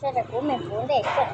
Saib kuv me puv ntej xwb.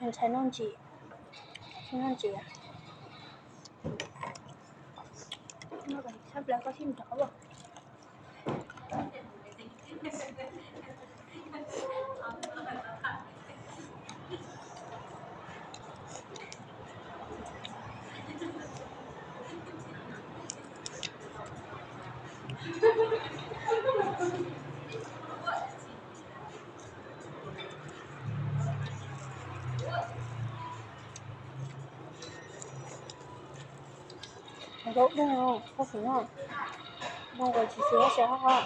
Ntshai noj ntsis, noj ntsis. Noj kom tshaj plaws koj thiaj nrov. Zaub dej, koj sim noj, noj kom tsis xis sab sab.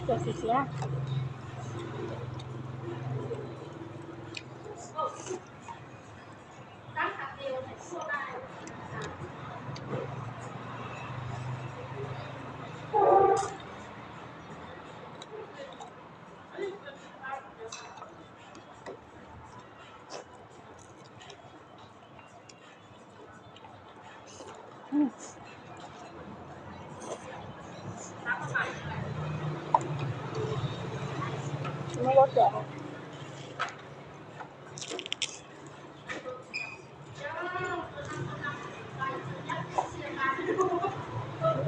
Cov xis xiav. Muab lub tias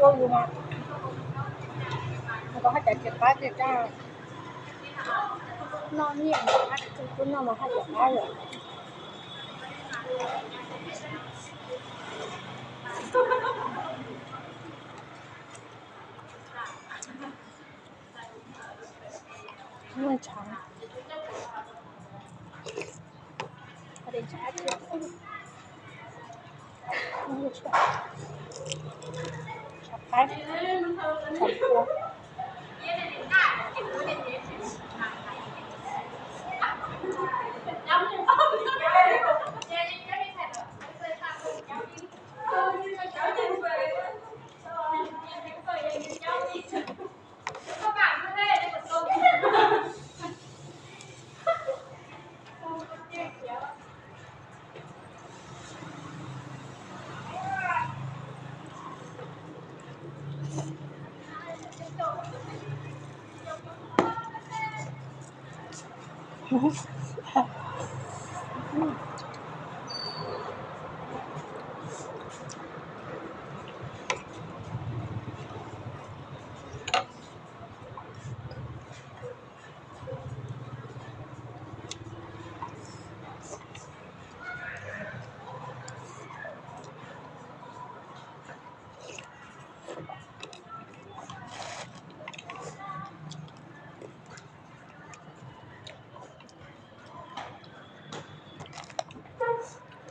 ua yus mas, nws kom haj cov tsis qab tiag, noj nyiaj mas haj cov tsis qab lawm. Muaj ntshav. Ntshav qaib, ntshav kua.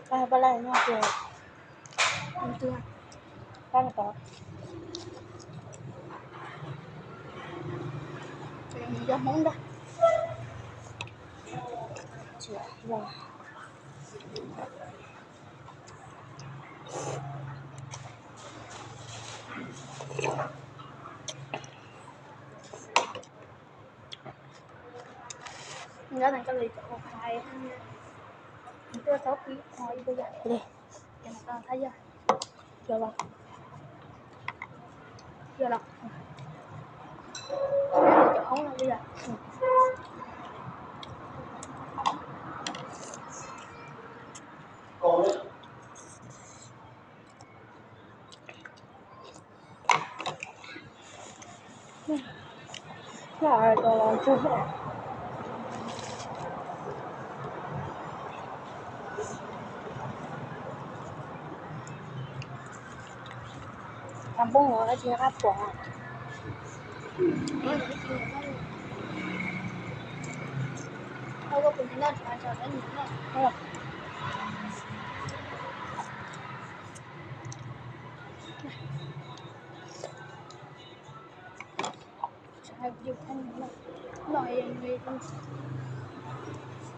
Pab pab laj nyob tiag, pab pab, yog Hmoob ntag. Nyob tag koj li cov ua phai, tuaj txhob pib ho ib pliag. Li, cov no tau thab yog, yog los, yog los, cov hoob no li yog. Tsis nqa puas.